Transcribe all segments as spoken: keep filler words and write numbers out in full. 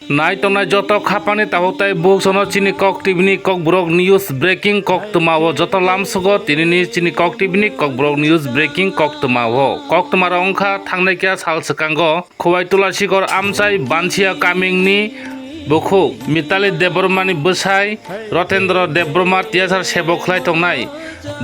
Nai tongnai joto khapani tabuk tai buhuk sono chini Kok T V ni Kokborok News Breaking koktwma o joto lamsugo tinini chini Kok T V ni Kokborok News Breaking koktwma o. Koktwma rok wngkha thangnai khe sal swkango Khowai Tulasigor amchai Bansia kamingni bukhuk Mitali Debbarmani bwsai Rotendra Debbarma tiyasar sebo khlai tongnai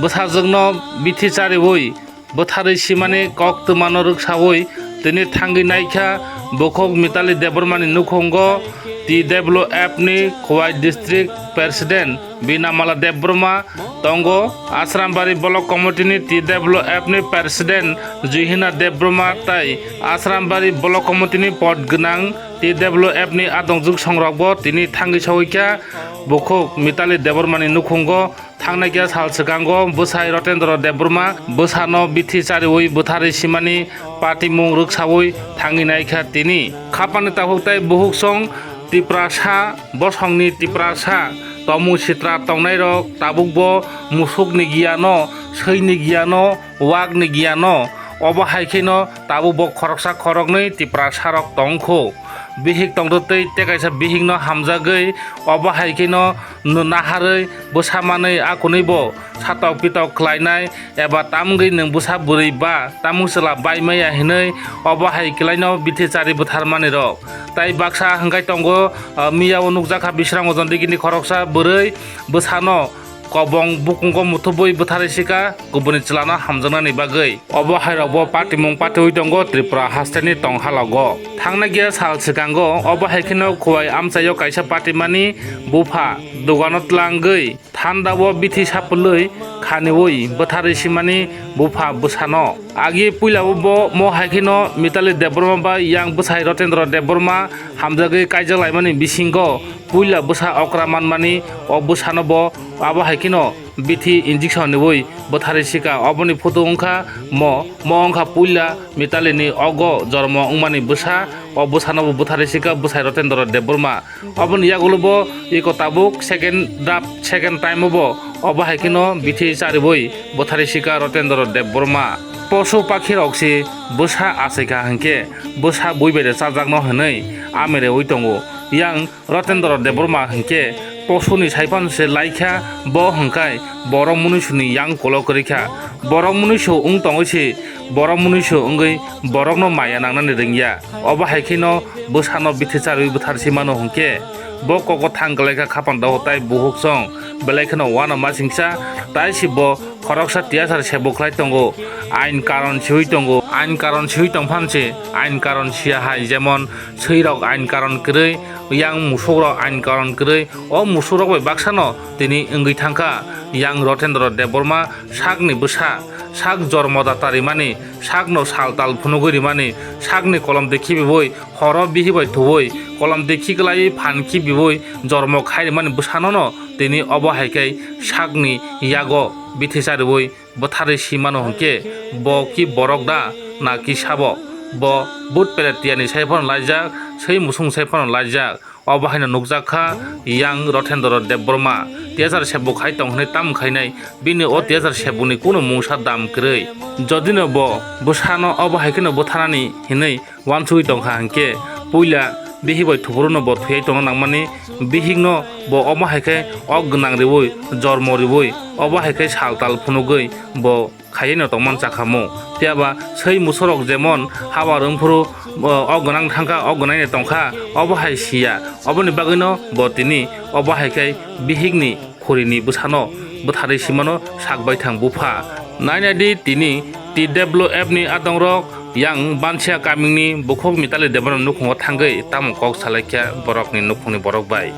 bwsajwkno bithi chariwi bwtharwi simani koktwmano rwksawi tini thangwi naikha bukhuk Mitali Debbarmani nukhungo T W F ni Khowai District President Binamala Debbarma tongo, Asrambari Block Committee ni T W F ni President Juhina Debbarma tai Asrambari Block Committee ni pod gwnang T W F ni adongjwk songrokbo tini thangwi sawikha bukhuk Mitali Debbarmani nukhungo. Thangnai khe sal swkango bwsai Rotendra Debbarma bwsano bithi chariwi bwtharwi simani patimung rwksawi thangwi naikha tini. Khapani tabuk tai buhuk song Tiprasa bosongni Tiprasa tomung sitra tongnairok tabukbo musukni giyano, swini giyano, wakni giyano, obo hai kheno tabukbo khoroksa khoroknwi Tiprasarok tongkho. Bihik tongtwtwi tei kaisa bihikno hamjagwi obo hai kheno naharwi bwsa manwi a kunui bo satok pitok khlainai eba tamgwi nwng bwsa bwrwi ba tamung chwla bai maya hinwi obo hai kwlaino bithi chari bwtharmani rok. Tai baksa hwnkhe tongo, ah, miya o nukjakha Bisramgojon digini khoroksa bwrwi bwsano kobong bukungo muthubwi bwtharwi sika kubuni chwlano hamjaknani bagwi. Obo hairokbo patimung patiwi tongo Tripura hasteni tong halogo. Thangnai khe sal swkango obo hai kheno Khowai amchaio kaisa patimani bupha dogano tlangwi thandao bithi sapulwi khaniwi bwtharwi simani bupha bwsano. Agi puilao bo mo hai kheno Mitali Debbarma bai yang bwsai Rotendra Debbarma hamjagwi kaijak laimani bisingo puila bwsa okra manmani o bwsano bo abo hai kheno bithi injection niwi bwtharwi sika. Oboni photo wngkha mo, mo wngkha puila Mitali ni ogo jormo wngmani bwsa. O bwsano bo bwtharwi sika bwsai Rotendra Debbarma. Oboni yagulo bo iko tabuk second draft, second time o bo obo hai kheno bithi chariwi bwtharwi sika Rotendra Debbarma. Posu pakhi rok se bwsa achaikha hinkhe bwsa bui bai rwchajakno hinwi amerewi tongo. Yang Rotendra Debbarma hinkhe posuni saiphano se laikha, bo hwnkhai borok munuisuni yang kolok kwrwikha. Borok munuisu wng tongwi se borok munuisu wngwi borokno maya nangnani rwngya. Obo hai kheno bwsano bithi charwi bwtharsi mano hwnkhe bo koko thang kwlaikha khapang dogo tai buhuk song belai kheno uanama singsa tai se bo khoroksa tiyasar se bwkhlai tongo, ain karon siwi tongo, ain karon siwi tongphan se, ain karon siya hai, jemon swirok ain karon kwrwi, yang musukrok ain karon kwrwi, o musukrok bai baksano tini wngwi thangkha yang Rotendra Debbarma sakni bwsa, sak jormo data rimani, sakno sal tal phunugwi rimani, sakni kolom de khibiwi horo bihi bai thuwi kolom de khiklaiwi phan khibiwi jormo khai rimani bwsanono tini obo hai khe sakni yago bithi chariwi bwtharwi si mano hwnkhe, bo ki borok da na ki sabo? Bo but peret tiyani sai phano laijak, swi musung sai phano laijak. Obo haino nukjak kha yang Rothendra Debbarma tiyachar sebuk hai tong hwnwi tam khainai, bini o tiyachar sebukni kunu mungsa dam kwrwi. Jodino bo bwsano obo hai kheno butharnani hinwi uansugwi tongkha hinkhe, puila bihik bai thuphuru no bo thwiwi tongna nangmani, bihik no bo omo hai khe ok gwnang riwi, jormo riwi, obo hai khe sal tal phunugwi bo khaiwi no tongman chakhamu. Phiyaba swi musorok jemon haba rwngphuru, o, ok gwnang thangkha, ok gwnang ni tongkha, obo hai siya. Oboni bagwi no bo tini obo hai khe bihik ni khuri ni bwsano bwtharwi simano sak baithang bupha. Nainai di tini T W F ni adongrok yang Bansia kamingni bukhuk Mitali Debbarma nukhungo thangwi tamo kok salaikha borokni nukhungni borok bai.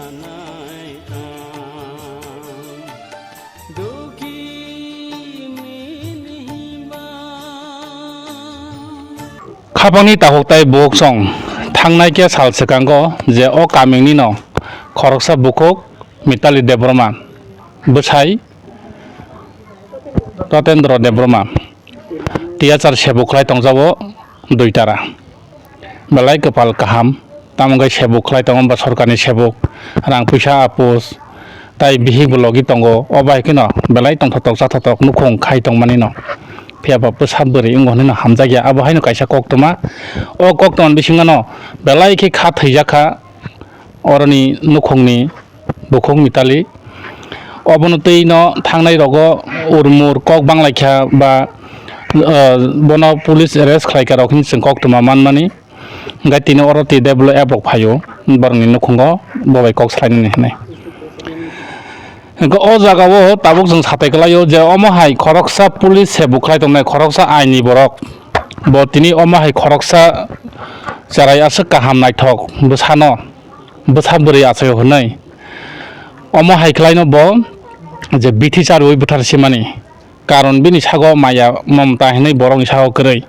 Khapangni takhuk tai bukhuk song thangnai khe sal swkango je o kamingni no khoroksa bukhuk Mitali Debbarma bwsai Rotendra Debbarma tiyachar sebuk khlai tongjago dui tara. Belai kwpal kaham, tamo khe sebuk khlai tongo ba sorkarni sebuk, rang puisa apus, tai bihik bo logi tongo, o bai kheno belai tongthotok chathotok nukhung khai tongmani no. Phiya ba bwsa bwrwi wngo hwnwi no hamjakya, abo haino kaisa koktwma. O koktwma bisingo no belai khe kha thwijak kha, oroni nukhungni bukhuk Mitali. Obono twi no thangnai rogo urmur kok banglaikha ba, ah, bono police arrest khlaikha rok hinwi chwng koktwma manmani. Hwnkhe tini oro T W F rok phaio, borokni nukhungo bo bai kok salainani hinwi. Hwnkhe o jagao tabuk chwng satai kwlaio je omo hai khoroksa police se bukhlai tongnai, khoroksa aini borok. Bo tini omo hai khoroksa cherai aswk kaham naithok bwsano, bwsa bwrwi achaio hwnwi. Omo hai khlaino bo je bithi charwi bwthar simani. Karon bini sago maya momta hinwi borokni sago kwrwi.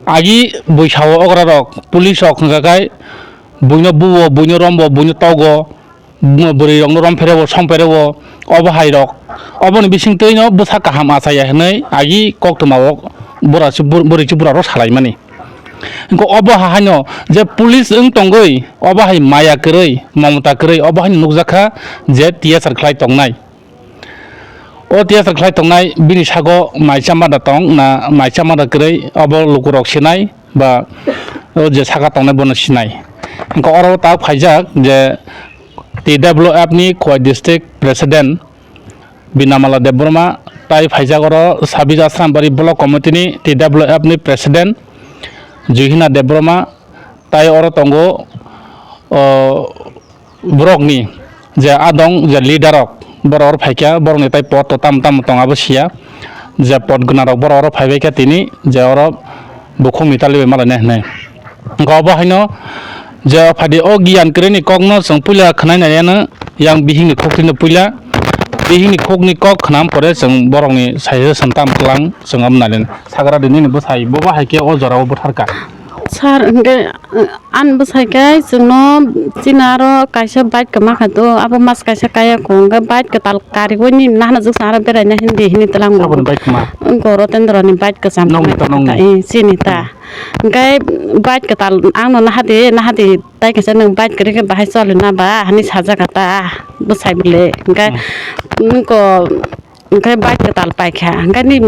Agi bui sao ograrok, police rok hwnkha khai buino buo, buino rombo, buino togo, bu-, bwrwi rokno rom phereo, song phereo, obo hai rok. Oboni bisingtwino bwsa kaham achaya hinwi agi koktwmao bura si-, bur-, bwrwi si burarok salaimani. Hwnkhe obo haino je police wng tongwi obo hai maya kwrwi, momta kwrwi obo haino nukjakha je T S R khlai tongnai. O T S R khlai tongnai bini sago mai chama da tong na, mai chama da kwrwi obo lukurok sinai ba o je saka tongnai bono sinai. Hwnkhe oro tak phaijak je T W F ni Khowai district president Binamala Debbarma, tai phaijak oro Sabija Asrambari block committee ni T W F ni president Juhina Debbarma, tai oro tongo, o, borokni je adong je leader rok, borok oro phaikha, borokni tai pod to tamo tamo tong abo siya, je pod gwnang rok borok oro phaibaikha tini, je oro bukhuk Mitali bai malaina hinwi. Hwnkhe obo haino je phaidi o giyan kwrwini kokno chwng puila khwnai naiyano, yang bihikni khuktrino puila, bihikni khukni kok khwnam pore chwng borokni suggestion tam kwlang chwng omo nailai. Sagra di nini bwsai, bobo hai khe o jorao butharkha. Sir, hwnkhe, uh, ani bwsai khe chwngno chini aro kaisa bike kwma kha do, abo mas kaisa kaya kho, hwnkhe bike kwtal kariwi nini nahana jwk chwng aro beraina hindi hini twlang. Saboni bike kwma? Wngkho Rotendra ni bike kwcham. Nokni ta, nokni? Eh, chini ta. Hmm. Hwnkhe bike kwtal ang no naha di, naha di, tai kaisa nwng bike kwrwi khe bahai choli na ba, hani sajak kha ta bwsai bwle. Hwnkhe, hmm, wngkho Hwnkhe bike kwtal paikha, hwnkhe ni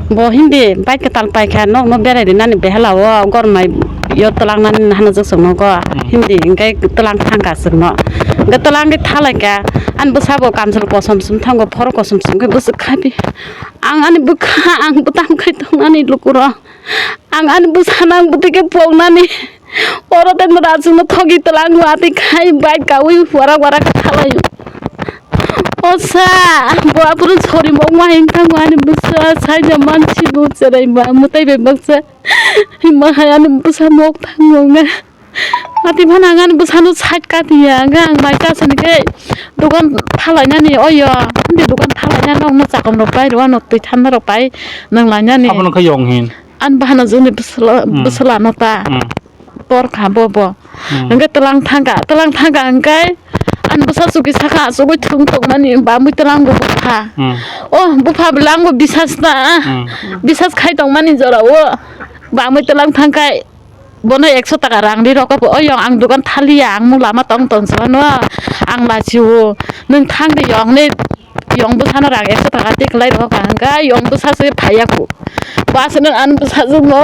bo hindi bike kwtal paikha, nokno berai rinani behela o gormai yo twlangnani hana jwk chwng nogo, hmm, hindi hwnkhe twlang thangkha chwngno. Hwnkhe twlangwi thalaikha, ani bwsabo kamchwlwi kosom sum thango, phoro kosom sum khe bwswk khabi. Ang ani bwkha, ang bwtang khai tongnani lukurok, ang ani bwsano ang bwtwi khe poknani. Oro tei nwng rachwngno thogi twlango, atwi khai bike kaui warak warak khe thalaio. O sa, bo aphuru chori mok ma hing thango ani bwsa, saida mansi bo cherai ba, mwtai bai baksa. Hima hai ani bwsa mok thango nga. Atwi phano ang ani bwsano side katiya, nga ang bai ta sani khe dogan thalainani oyo, hindi dogan thalainani nokno chakon rok pai, rwano twi thanda rok pai, nang lainani. Abono khe yong hin. Ani bahana juni bwsla, hmm, bwsla no ta. Hmm. Tor kha bo bo. Hmm. Hwnkhe twlang thangkha, twlang thangkha hwnkhe ani bwsa chukhi sakha, achugwi thung thung mani bamwi twlang bo bupha. Hmm. Oh, bupha bwla ang bo bisas ta. Hmm. Bisas khai tong mani jora o. Bamwi twlang thangkhai bono ekso taka rang ri rokha bo. Oyong ang dogan thaliya, ang mung lama tong tong sano. Ang lachi o. Nwng thang de yong ni. Yong bwsano rang ekso taka twi kwlai rw kha hwnkhe yong bwsa se phaiya khu. Ba se nwng ani bwsajwk no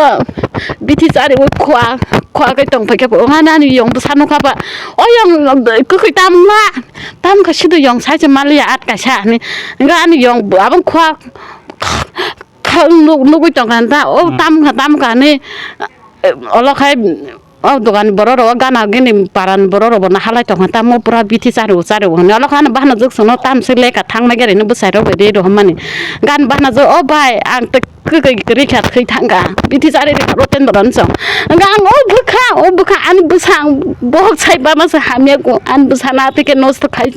bithi chariwi khwa khwa khe tong phaikha bo. Wngkha ani yong bwsa nukha ba, o yong kwkhwi tam wngma, tam kha sido yong sai se maliya at kaisa hinwi. Hwnkhe ani yong abo khwa kha nuk-, nugwi tongkha ta, o, hmm, tam kha tam kha hinwi. Olo khai o dogan borok rok gana gini paran borok rok bo nahalai tongkha, tamo pura bithi chari o chari o hinwi. Olo khai bahna jwk songno tamsi leka thangnai gari ni bwsai rok bai de rohormani gan bahna jwk, o bai ang tei kwkwi kwrwi kha thwi thangkha, bithi chari rok Rotendra ni song. Hwnkhe ang o bwkha, o bwkha ani bwsa ang bohok sai bama se hamya ko ani bwsa na tei khe nosto khai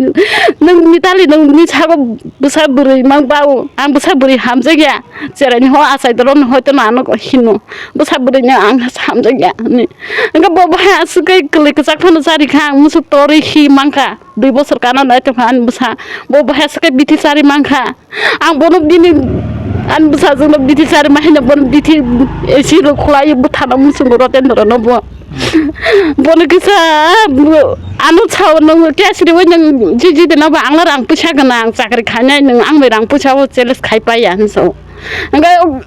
nwng Mitali nwng ni sago bwsa bwrwi mang ba o ang bwsa bwrwi hamjakya. Cherai ni ho achai dorok ni hoito no ano hino. Bwsa bwrwi no ang hamjakya hinwi. Hwnkhe bo bahai aswk khe kwlwi kwchak phano chari kha, ang musuk torwi khi mankha. Dui bosor kana nai tongkha ani bwsa. Bo bahai aswk khe bithi chari mankha. Ang bono bini ani bwsajwk no bithi chari ma hino bono bithi A C rok khwlai bwthano musuk Rotendra no bo. Bono kisa ano sao nwng kya siri oi nwng jiji de no ba ang rang puisa gwnang chakri khainai nwng ang bai rang puisa o challenge khai pai ya hinwi sao. Hwnkhe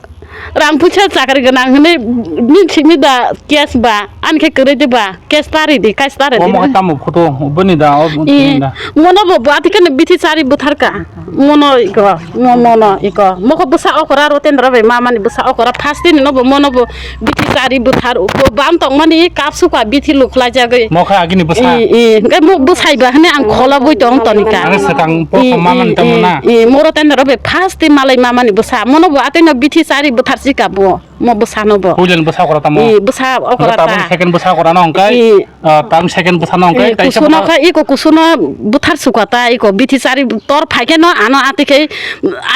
Rang puisa chakri gwnang hwnwi nini simi da case ba, ani khe kwrwi de ba, case tari di, case tari di. Omo khe tamo photo boni da, o boni da. Mono bo bati khe bithi chari buthar ka. Mono iko, mo-, mono iko. Mokho bwsa okora Rotendra bai mamani bwsa okora first din no bo mono bo bithi chari buthar bo bam tongmani kapsu ka bithi lukhlai jagwi. Mokha agini bwsa. I, i, hwnkhe mo bwsai ba hwnwi ang khola bui tong toni ka. Ang swkang po I, mamani i, tamo i, na. I, mo Rotendra bai first din malai mamani bwsa. Mono bo atwi no bithi chari buthar si ka bo. Mo bwsano bo. Puilani bwsa okora tamo? I, bwsa okora ta. Tabuk second bwsa okora no hwnkhe? I. Ah, tabuk second bwsa no hwnkhe? I, kaisa kusuno bwsa kha, iko kusuno buthar suka ta, iko bithi chari tor phai khe no ano ati khe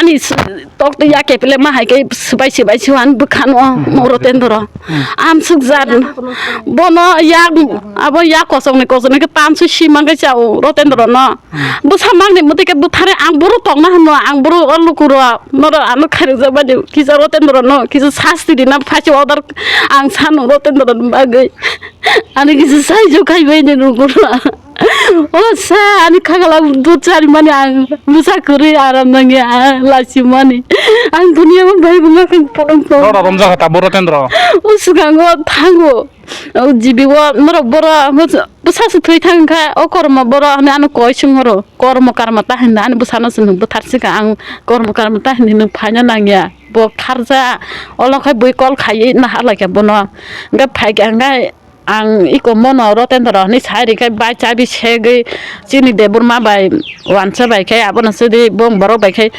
ani s-, tok ya kepele ma hai khe swbai swbai suan bwkhano Hmm. mo Rotendra. Hmm. Am sukjar. Bono yak, abo yak kosong ni kosong ni khe tam su si mang khe chao Rotendra no. Bwsa mangni mwtwi khe bwthari ang boro tongna hwnno, ang boro o lukurok norok ano khairokjak bai di, kisa Rotendra no kisa sasti di na phaisi order ang sano Rotendra ni bagwi. Ani kisa saijo khai bai di lukurok. O sa ani khagala dut chari mani ang bwsa kwrwi aram nangya lasi mani. Ang dunia o bai buma khe pulung tong. Rora romjak ta bo Rotendra. O swkango thango. O G B o norok boro bwsa se thwi thang kha, o kormo boro hwnwi ano koi sung horo, kormo karma ta hinwi ani bwsano se nwng bwthar si kha, ang kormo karma ta hinwi nwng phaina nangya, bo kharja, olo khai bui call khaiwi naha lai kha bono, hwnkhe phai kha hwnkhe ang iko mono Rotendra hwnwi sai rikhe bai chabi segwi chini Debbarma bai wansa bai khe abono sidi bong borok bai khe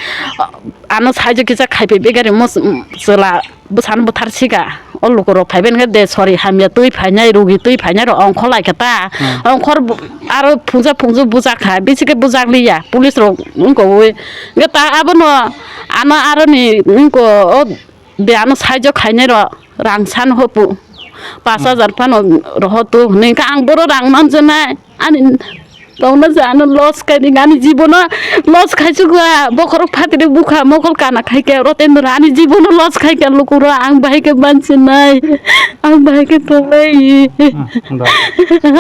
ano saijo kisa khaipi begari mo chwla. Bwsano bwthar sika. O lukurok phaibai hwnkhe de sori hamya twi phainai, rugi twi phainai rok ongkhor lai kha ta. Hmm. Ongkhor bu-, aro phungsa phungsu bujak kha, bisi khe bujak liya, police rok wngkha ui. Hwnkhe ta abono ano aroni wngkha o de ano saijo khainai rok rang san hopu. Pas hajar phano roho tu hwnwi kha ang boro rang manjanai. Ani tongna je ano loss khai di, ani jibono loss khai chukha, bokhorok phatri bukha, mokol kana khai khe Rotendra, ani jibono loss khai khe lukuro, ang bahai khe bansinai, ang bahai khe tongnai. Hmm, da.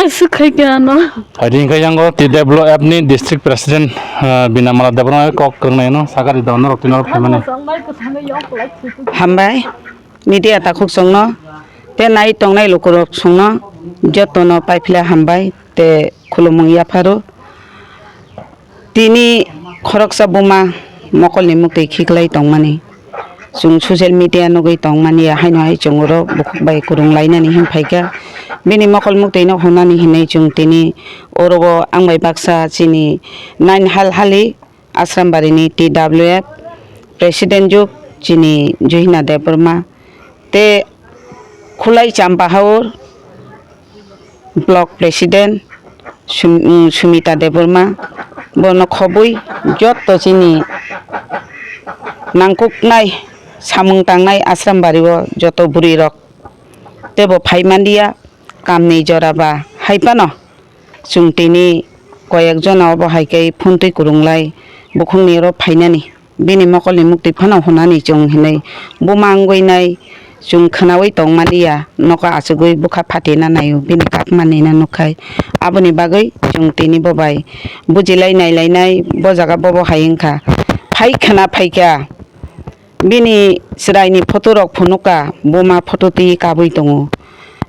Aswk khai khe ano. Adi hwnkhe yango T W F ni district president, ah, Binamala Debbarma kok kwrwngnaino sakari da norok twi norok phaimani. Hambai. Media takhuk chwngno, tei nai tongnai lukurok chwngno jotono paiphle hambai tei khulumung yapharo. Tini khoroksa buma mokolni muktwi khiklai tongmani. Chwng social media nugwi tongmani ya haino hai chwng oro bukhuk bai kwrwng lainani hwn phaikha. Bini mokol muktwino hwnani hinwi chwng tini oro o ang bai baksa chini nine hal hali Asrambari ni T W F President juk chini Juhina Debbarma tei Khulai Champahaur Block President Sum-, Sumita Debbarma bono khobwi joto chini nangkuknai samung tangnai Asrambari o joto bwrwi rok teibo phai manliya kamni jora ba hai phano. Chwng tini koyek jona obo hai khe phuntwi kwrwng lai bukhukni oro phainani. Bini mokolni muktwi phano hwnani chwng hinwi buma wngwi nai chwng khwnawi tongmani ya, nokha achugwi bwkha phatina naio, bini kak manwi no nukkhai. Aboni bagwi chwng tini bo bai bujilai nailainai, bo jaga bobo hai wngkha. Phai khwna phaikha. Bini chwraini photo rok phunukha, buma photo twi kabwi tongo.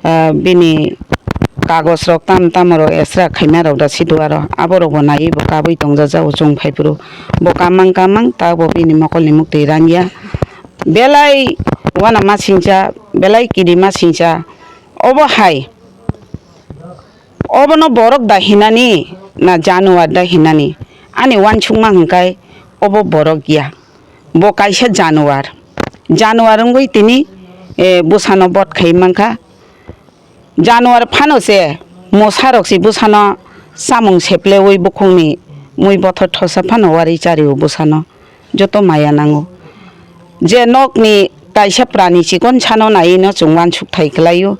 Ah, bini kagoj rok tamo tamo rok extra khaima rok da si duaro, abo rok bo naiwi bo kabwi tongjajago chwng phaiphuru. Bo kamang kamang ta bo bini mokolni muktwi rangya. Belai uanama singcha, belai kirima singcha. Obo hai. Obono borok da hinani na januar da hinani? Ani uansukma hwnkhai obo borok ya. Bo kaisa januar. Januar wngwi tini, eh, bwsano bot khai mankha. Januar phano se mosa rok se bwsano chamung seplewi bukhukni mui bothor thosa phano wari chario bwsano. Joto maya nango. Je nokni kaisa prani chikon sano naiwi no chwng uansuk thai kwlaio.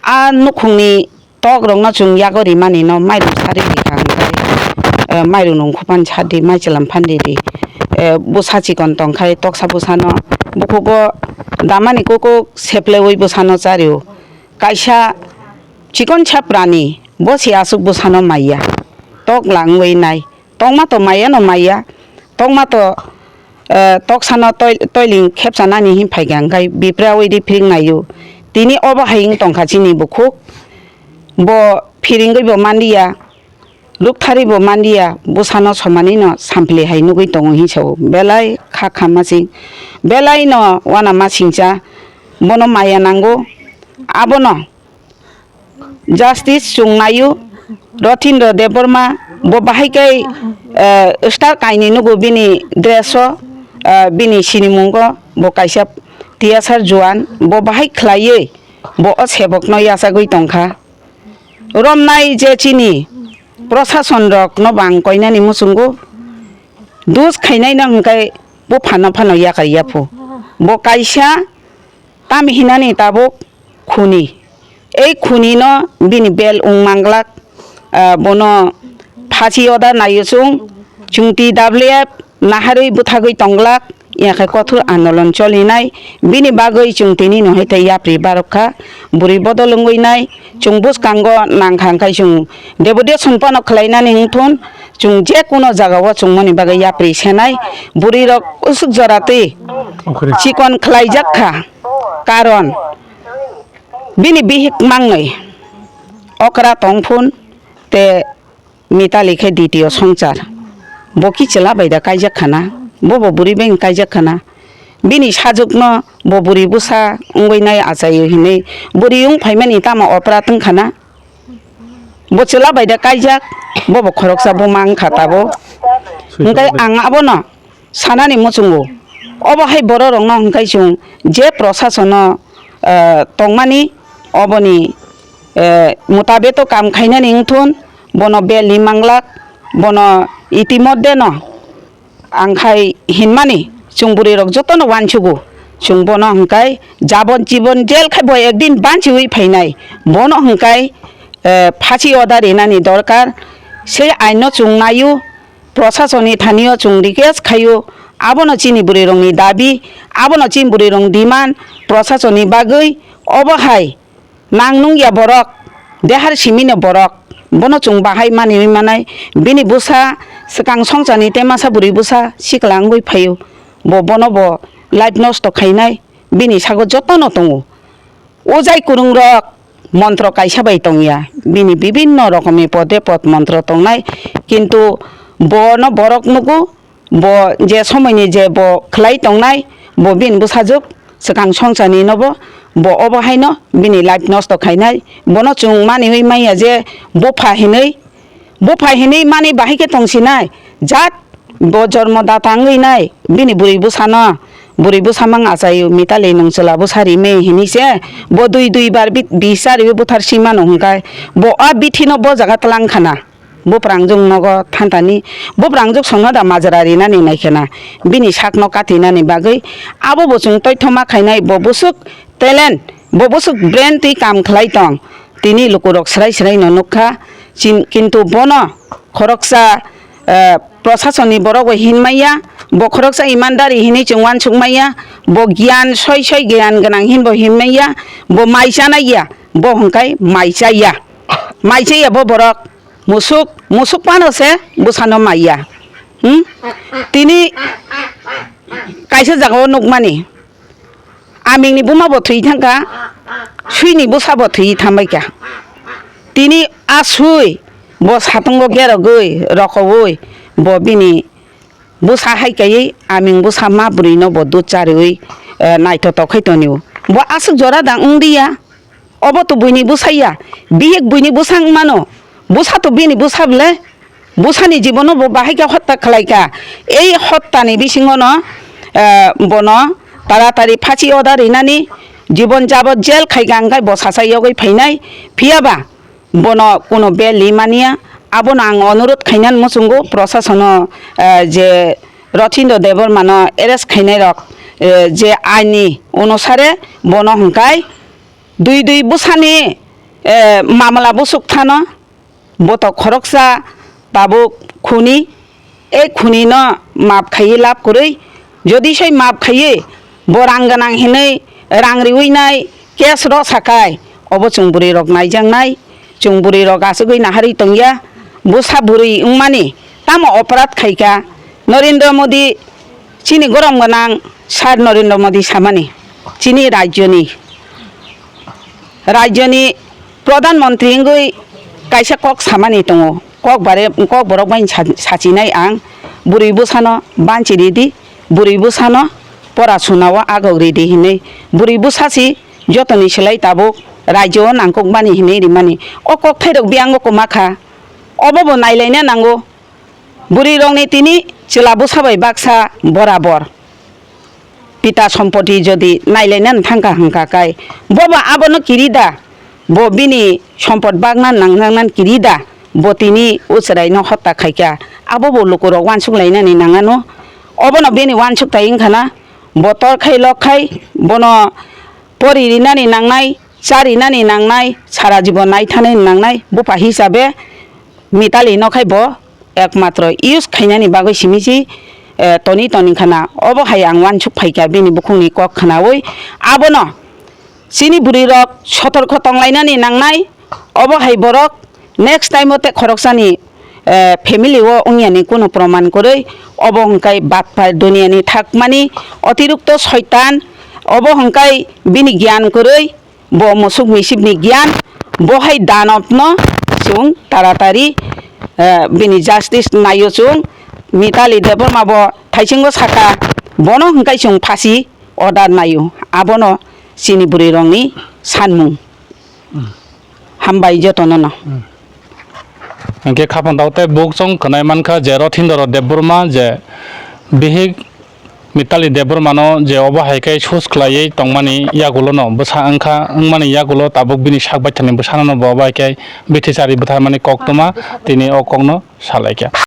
A nukhungni tok rok no chwng yago rimani no mairum sari di kha hwnkhe, eh, mairum nung khuphan sadi, mai chwlam phan di di. Eh, bwsa chikon tong khai toksa bwsano bukhugo damani kukuk seplewi bwsano chario. Kaisa chikon sa prani bo se aswk bwsano maiya. Tok langwi nai. Tongma to maya no maya, tongma to eh, toksano toi-, toiling khepsanani hin phaikha, hwnkhe biprawi di phiring naio. Tini obo hai wng tongkha chini bukhuk. Bo phiringwi bo manliya, rukthari bo manliya, bwsano somanino samphli hai nugwi tongo hinwi sao. Belai kha khamma sing, belai no uanamasingcha, bono maya nango. Abono justice chwng naio, Rothindra Debbarma, bo bahai khe, eh, star kainwi nugo bini dress o, eh, bini sinimungo, bo kaisa tiyasar juan, bo bahai khlaiwi bo o sebokno yachagwi tongkha. Romnai je chini prosason rokno bang koinani muchungo, dus khainaino hwnkhe buphano phano yakar yaphu. Bo kaisa tam hinani tabuk khuni. Ei khunino bini bel wng manglak, ah, bono phachi order naio chwng, chwng T W F naharwi bwthagwi tonglak, yakhe kothor andolon cholinai, bini bagwi chwng tini no hai tei yapri barokha, bwrwi bodol wngwi nai, chwng bwskango nangkha hwnkhe chwng deputation phano khlainani wngthun, chwng je kuno jagao chwngmani bagwi yapri senai, bwrwi rok usuk jora twi chikon khlaijak kha, karon bini bihik mangnwi okra tongphun tei Mitali khe ditio songchar. Bo ki chwla bai da kaijak khana, bo bo bwrwi bai kaijak khana. Bini sajwkno bo bwrwi bwsa wngwi nai achaio hinwi bwrwi wng phaimani tamo opra twng khana. Bo chwla bai da kaijak, bo bo khoroksa buma wng kha tabo. Hwnkhe ang abono sanani muchungo. Obo hai bororokno hwnkhe chwng je prosasono, eh, tongmani oboni, eh, mutabeto kam khainani wngthun, bono belni manglak, bono itimodheno ang khai hinmani chwng bwrwirok jotono uansugo. Chwng bono hwnkhe jabon jibon jel khai bo ekdin banchiwi phainai. Bono hwnkhe, eh, phachi order rinani dorkar. Se aino chwng naio. Proshasonni thanio chwng request khaio, abono chini bwrwirokni dabi, abono chini bwrwirokni demand, proshasonni bagwi obo hai nang nungya borok, dehar simino borok, bono chwng bahai maniwi manai, bini bwsa swkang songcharni tei masa bwrwi bwsa sikla wngwi phaio, bo bono bo life nosto khainai, bini sago jotono tongo. O jai kwrwngrok montro kaisa bai tongya, bini bibinno rokomni pode pod montro tongnai, kintu bono borok nugo, bo je somoini je bo khlai tongnai, bo bini bwsajwk swkang songcharni nobo, bo obo haino bini life nosto khainai, bono chwng maniwi manya je bupha hinwi, Bupha hinwi mani bahai khe tongsinai, jat bo jormo data wngwi nai, bini bwrwi bwsano, bwrwi bwsa mang achaio, Mitali nwng chwla bwsa rimwi hinwi se, bo dui dui bar bi-, bisa riwi buthar si mano hwnkhe, bo a bithi no bo jaga twlang khana, buprangjwk nogo thantani, buprangjwk songno da majra rinani naikhena, bini sakno katinani bagwi, abo bo chwng toithoma khainai, bo bwswk talent, bo bwswk brain twi kam khlai tong. Tini lukurok swrai swrai no nukha, chin-, kintu bono khoroksa, eh, proshasonni borok bai hinmaya, bo khoroksa imandari hinwi chwng uansukmaya, bo giyan soi soi giyan gwnang hinbo hinmaya, bo mai chanaiya, bo hwnkhe mai chaya, mai chaya bo borok musuk, musuk phano se bwsano maiya. Hmm? Tini kaisa jagao nukmani. Amingni buma bo thwi thangkha, swini bwsa bo thwi thambaikha. Tini a swi bo satungo gerogwi, rokowi, bo bini bwsa hai kaiwi aming bwsa ma bwrwino bo dud chariwi, eh, naithotok khai tonio. Bo aswk jora da wngdiya. Obo to buini bwsa ya, bihik buini bwsa wng mano, bwsa to bini bwsa ble, bwsani jibono bo bahai khe hotta khlai kha. Ei hottani bisingo no, eh, bono taratari phachi order rinani, jibon jabot jail khai kha, hwnkhe bo sacha yogwi phainai, phiya ba bono kuno bail ri manya. Abono ang onurodh khainani muchungo, prosasono, eh, je Rothindra Debbarmano arrest khainai rok, eh, je aini onusare bono hwnkhe dui dui bwsani, eh, mamla bwswk thano, boto khoroksa tabuk khuni, ei khunino map khaiwi lab kwrwi, jodi sai map khaiwi bo rang gwnang hinwi rang riwi nai case rw sakai, obo chwng bwrwi rok naijaknai, chwng bwrwi rok aswkwi naharwi tongya, bwsa bwrwi wngmani tamo oporad khaikha, Narendra Modi Chini gorom gwnang Sir Narendra Modi samani, chini rajyoni, rajyoni Pradhan Mantri wngwi kaisa kok samani tongo. Kok bare, kok borok bai sa-, sachinai ang, bwrwi bwsano banchi ridi, bwrwi bwsano pora sunao agok ridi hinwi. Bwrwi bwsa si jotoni slai tabuk rajyo o nangkukmani hinwi rimani. O kokthairok biyango kwma kha, obo bo nailaina nango. Bwrwirokni tini chwla bwsa bai baksa borabor. Pita sompoti jodi nailainani thangkha hwnkha kai, bobo abono kiri da, bo bini sompot bagna nangnangnan kiri da, bo tini o chwraino hotta khaikha, abobo lukurok uansuk lainani nangano. Obono bini uansuk tai wngkhana, bo tor khai lok khai, bono pori rinani nangnai, cha rinani nangnai, sara jibon naithanani nangnai, bupha hisabe Mitali no khai bo ekmatro use khainani bagwi simi si, eh, toni toni khana. Obo hai ang uansuk phaikha bini bukhukni kok khnaui. Abono chini bwrwi rok sotorkho tonglainani nangnai. Obo hai borok next time o te khoroksani, eh, family o wngyani kunu proman kwrwi. Obo hwnkhe batpar duniani thakmani otirukto soitan. Obo hwnkhe bini gyan kwrwi. Bo musuk misipni giyan, bo hai danobno chwng taratari, eh, bini justice naio chwng. Mitali Debbarma bo thaisingo saka, bono hwnkhe chwng phasi order naio. Abono chini bwrwirokni sanmung. Hambai jotonono. Hwnkhe khapang tao tei bukchong khwnai mankha je Rothindra Debbarma je bihik Mitali Debbarmano je obo hai khe sus khlaiwi tongmani yagulono bwsa wngkha, wngmani yagulo tabuk bini sak baithani bwsanono bo obo hai khe bithicharwi butharmani koktwma tini o kokno salaikha.